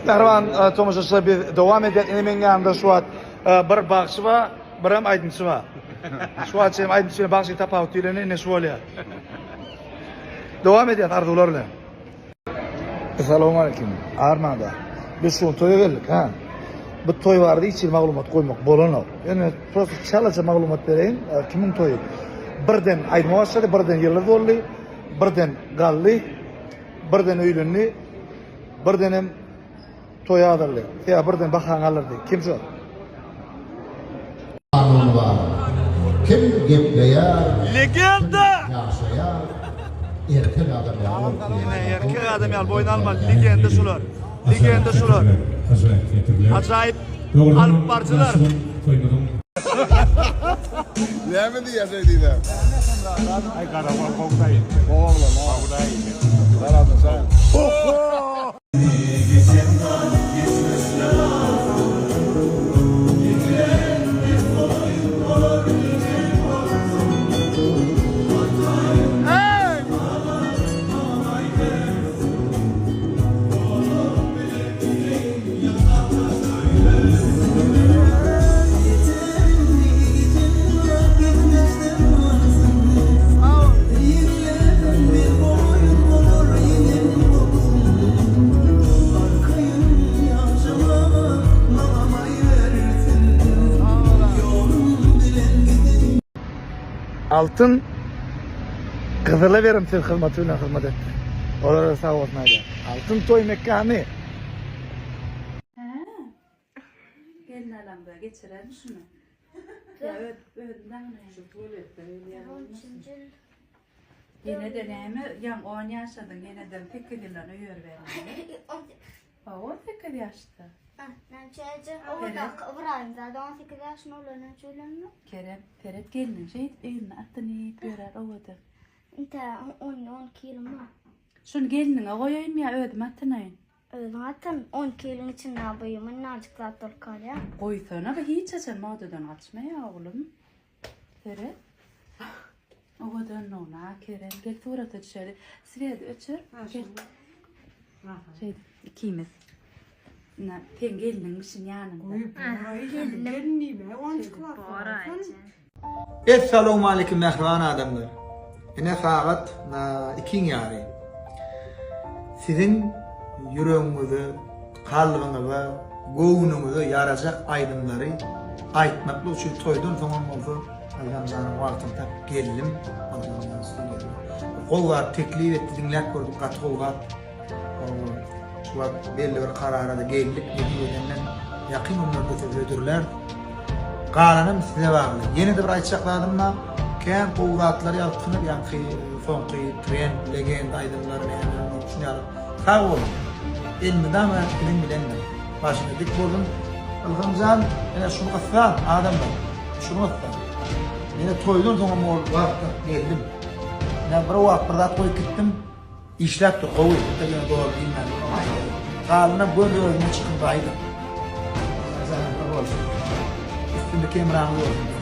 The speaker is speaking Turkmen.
Mähriban tomaşaçylar biz dowam edýäs. Ine meň ýanymda şu wagt bir bagşy bar, birem aýdymçy bar. Şu wagt hem aýdymçy bilen bagşyň tapawuty diýleni ine şu bolýar. Dowam edýäs arzuwlar bilen. Essalawmaleýkim. Armanda. Biz şu gün toýa geldik, ha. Bu toý barada hiç hili maglumat goýmak bolanok. Ýöne prosta çalaja maglumat bereýin. Kimiň toýy? Birden aýdyma başlady, birden ýyldyz boldy, birden galdy, birden öýlendi, birdenem toý azaldy. Sebäbi birden bahaňy alyrdy. Kim şo? Kanuny bar. Kim gepleýär, Legenda! Kim ýaşaýar, erkek adam ýaly bolup Ine erkek adam ýaly boýun almaly legenda şular. Legenda şular. Ajaýyp alyp baryjylar. Näme diýýär şeý diýse? Aý garagol gowy daýy. Gowy oglan ha. Gowy daýy. Garadyn sen. Altyn gyzyla berimsiz hyzmaty bilen hyzmat etdi. Olara sag bolsun aýdýan. Altyn toý mekany. Gelin alamda geçirerin şuny. Ýa öz özüm daňynaýyn. Şu tualetden gelýän bolmasyn. Ýene-de näme, ýaňy on ýaşadyň, ýene-de sekiz ýyldan öýer bermeli. Hawa, 18 ýaşda. Näçe Ybraýym zada 18 ýaşynda bolan näçe öýlendi? Kerem, seret gelniň şeýdip egnine atynyp ýörer owadan. Inte 10-12 ýylym bar. Şuny gelniňe goýaýynmy ýa özüm atynaýyn? Özüň atyn, 12 ýylyň içinde bu minnajyk zat bolup galýar. Goýsana, bu hiç haçan modadan gaçmaýar oglum. Seret. Owadanlygyna Kerem, gel surata düşeli. Swedi öçür. Gel. Şeýdip ikimiz. Ine, seň gelniňmişin ýanyňda. Gelin diýme, onçuklar. Essalawmaleýkim mähriban adamlar. Ine sagat ikiň ýary. Siziň ýüregiňize, kalbyňyza, göwnüňize ýarajak aýdymlary aýtmaklyk üçin toýdan soňam bolsa Ylhamjanyň wagtyny tapyp geldim. Ylhamjan studiýasyna. Gowy zat teklip etdi diňläp gördük gaty gowy zat. Şu wagt belli bir karara-da geldik, nesip edenden ýakyn günlerde size hödürläris. Galanam size bagly. Ýene-de bir aýtjak zadym bar, kän gowy zatlar ýazypsyňyz, ýaňky soňky trend, legenda aýdymlar näme diýip şuny ýaly. Sag boluň. Elmydama siziň bilendir. Başyňyz dik bolsun. Ylham jan, ine şuny gyssan, adamlar, şuny gyssan. Ýene toýdan soňam ol wagt tapyp geldim. Ine bir wagt bir zat goýup gitdim. Işläp dur gowy entek ýöne doly diýmän durum aýdaýyn. Galynam göz özüne çykyndy aýdyň. Janyňyz sag bolsun. Üstünlik hemraňyz bolsun.